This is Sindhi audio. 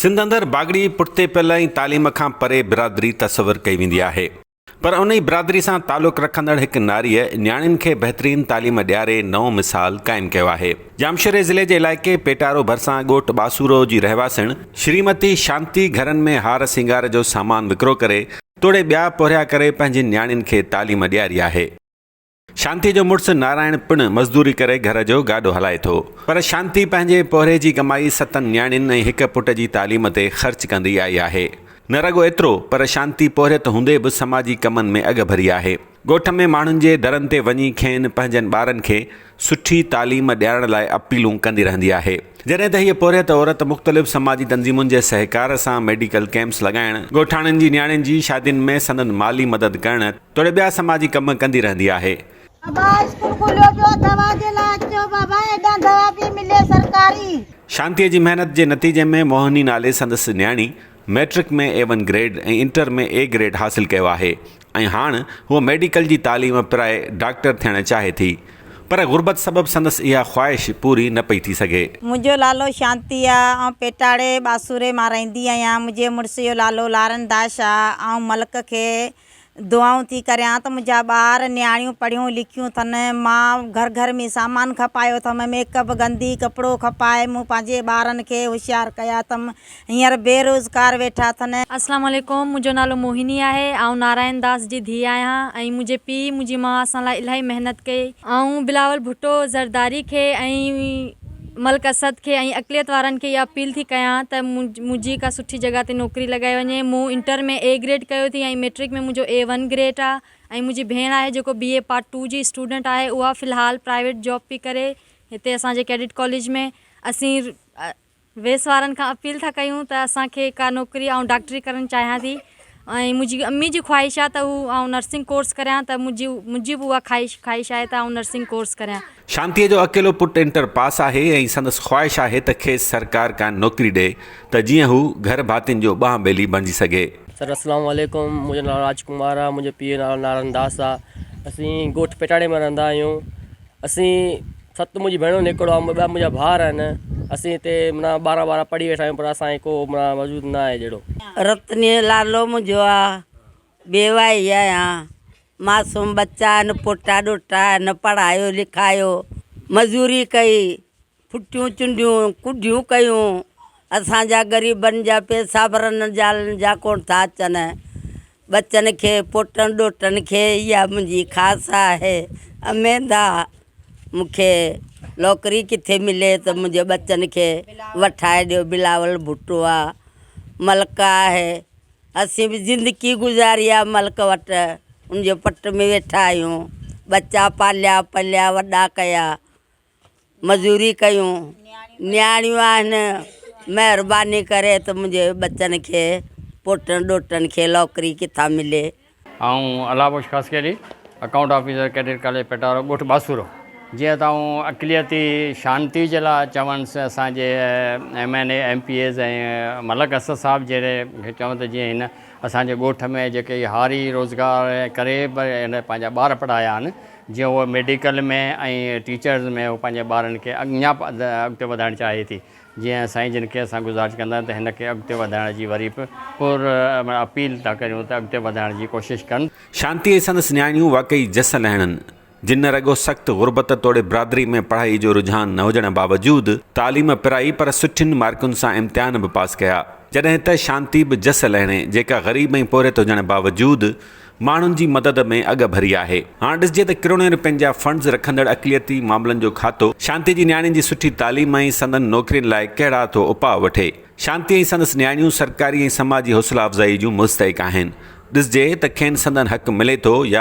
سنڌ اندر باگڙي پٺتي پيل ۽ تعليم کان پري برادري تصور ڪئي ويندي آهي پر انهي برادري سان تعلق رکندڙ هڪ ناريء نياڻين کي بهترين تعليم ڏياري نئون مثال قائم ڪيو آهي. ڄامشوري ضلعي جي علائقي پيٽارو ڀرسان ڳوٺ ٻاسورو جي رهواسڻ شريمتي شانتي گهرن ۾ هار سينگار جو سامان وڪرو ڪري توڙي ٻيا پورهيا ڪري پنهنجين نياڻين کي تعليم ڏياري آهي. شانتي جو مڙس نارائڻ پڻ مزدوري ڪري گهر جو گاڏو هلائي ٿو. پر شانتي پنهنجي پورهيي جي ڪمائي ستن نياڻين ۽ هڪ پٽ جي تعليم تي خرچ ڪندي آئي آهي. نه رڳو ايترو پر شانتي پورهيت هوندي به سماجي ڪمن ۾ اڳڀري آهي. ڳوٺ ۾ ماڻهن جي درن تي وڃي کين پنهنجن ٻارن کي سٺي تعليم ڏيارڻ لاء اپيلون ڪندي رهندي آهي. جڏهن ته هيء پورهيت عورت مختلف سماجي تنظيمن جي سهڪار سان ميڊيڪل ڪئمپس لڳائڻ، ڳوٺاڻن جي نياڻين جي شادين ۾ سندن مالي مدد ڪرڻ، توڙي ٻيا سماجي ڪم ڪندي رهندي آهي. بابا اسڪول کليو پيو دوا جي لاء اچو بابا هيڏانهن دوا پئي ملي سرڪاري. شانتيء جي محنت جي نتيجي ۾ موهني نالي سندس نياڻي matric ۾ A one grade ۽ inter ۾ A grade حاصل ڪيو آهي ۽ هاڻ هوء ميڊيڪل جي تعليم پرائي ڊاڪٽر ٿيڻ چاهي ٿي پر غربت سبب سندس اها خواهش پوري نه پئي ٿي سگهي. منهنجو لالو شانتي آ آئون پيٽاڙي ٻاسوري مان رهندي آهيان منهنجي مڙس جو لالو لارن داش آ آئون ملڪ کي دعائون ٿي ڪريان ته منهنجا ٻار نياڻيون پڙهيون لکيون ٿن. مان گهر گهر ۾ سامان کپايو اٿم، ميڪ اپ، گندي، ڪپڙو کپائي مون پنهنجي ٻارن کي هوشيار ڪيا اٿم. هينئر بي روزگار ويٺا اٿن. اسلام عليڪم منهنجو نالو موهني آهي آئون نارائن داس جي ڌيء آهيان ۽ منهنجي پيء منهنجي ماء اسان لاء الاهي محنت ڪئي. آئون بلاول ڀٽو زرداري کي ۽ ملڪ اسد کي ۽ اقليت وارن کي اها اپيل ٿي ڪيان ته منهنجي ڪا سٺي جڳهه تي نوڪري لڳائي وڃي مون انٽر ۾ اي گريڊ ڪيو ٿي ۽ ميٽرڪ ۾ منهنجو اي ون گريڊ آ ۽ منهنجي ڀيڻ آهي جيڪو بي اي پارٽ ٽو جي اسٽوڊنٽ آهي اها في الحال پرائيويٽ جاب پئي ڪري هتي اسان جي ڪيڊٽ ڪاليج ۾ اسين ويس وارن کان اپيل ٿا ڪيون ته اسان کي ڪا نوڪري آئون ڊاڪٽري ڪرڻ چاهيان ٿي ۽ منهنجي امي جي خواهش آهي ته هو آئون نرسنگ ڪورس ڪريان ته منهنجي منهنجي به اها خواهش خواهش آهي ته آئون نرسنگ ڪورس ڪريان. شانتيء جو اڪيلو پٽ انٽر پاس آهي ۽ سندس خواهش آهي ته کيس سرڪار ڪا نوڪري ڏئي ته جيئن هو گهر ڀاتين جو ٻانهن ٻيلي بڻجي سگهي. سر اسلام عليڪم منهنجو نالو راج ڪمار آ منهنجي پيء جو نالو نارائڻ داس آ اسين ڳوٺ پيٽاڙي ۾ رهندا آهيون اسين ست منهنجي ڀيڻون هڪڙو آ ٻه منهنجا ڀائر آهن اسين هتي معنيٰ ٻارهن ٻارهن پڙهي ويٺا آهيون پر اسان کي ڪو معنيٰ موجود نه آهي جهڙو. رتني لالو منهنجو آ بيواهي آهيان معصوم ٻچا آهن پوٽا ڏوهٽا آهن پڙهايو لکايو مزوري ڪئي ڦٽيون چنڊيون ڪڍيون ڪيون اسان جا غريبن جا پئسا به رنن زالن جا ڪونه ٿا اچن ٻچن کي پوٽن ڏوهٽن کي اها منهنجي خاص آهي اميد آ مون کي نوڪري ڪٿي ملي ته منهنجي ٻچن کي وٺائي ڏيو بلاول ڀٽو آ ملڪ آهي اسين به زندگي گذاري آ ملڪ وٽ ان جي پٽ ۾ ويٺا آهيون ٻچا پاليا پليا وڏا ڪيا مزوري ڪيون نياڻيون آهن مهرباني ڪري ته منهنجي ٻچن کي پوٽن ڏوهٽن کي نوڪري ڪٿان ملي. آئون Allah Bakhsh Khaskheli account officer cadet college Petaro ڳوٺ باسورو جيئن ته آئون اقليتي شانتي جي لاء چونس اسان جي M N A M P As ۽ Malik Asad صاحب جهڙي کي چون ته جيئن هن اسان جي ڳوٺ ۾ جيڪي هاري روزگار ڪري به هن پنهنجا ٻار پڙهايا آهن جيئن هوء ميڊيڪل ۾ ۽ ٽيچرز ۾ هو پنهنجي ٻارن کي اڃا به اڳتي وڌائڻ چاهي ٿي جيئن سائين جن کي اسان گذارش ڪندا آهيون ته هن کي اڳتي وڌائڻ جي وري به پر اپيل ٿا ڪريون ته اڳتي وڌائڻ جي ڪوشش ڪن. شانتي ۽ سندس نياڻيون واقعي جس لهڻن، جن نه رڳو سخت غربت توڙي برادري ۾ پڙهائي جو رجحان نه هجڻ باوجود تعليم پرائي پر سٺين مارڪن سان امتحان به پاس ڪيا. جڏهن ته شانتي به جس لهڻي جيڪا غريب ۽ پورهيت هجڻ باوجود ماڻهن جي مدد ۾ اڳ ڀري آهي. هاڻ ڏسجي ته ڪروڙين رپين جا فنڊز رکندڙ اقليتي معاملن جو کاتو شانتي جي نياڻين جي سٺي تعليم ۽ سندن نوڪرين لاء ڪهڙا ٿو اپاء وٺي. شانتي ۽ سندس نياڻيون سرڪاري ۽ سماجي حوصلا افزائي جون مستحق آهن. ڏسجي ته کين سندن حق ملي ٿو يا.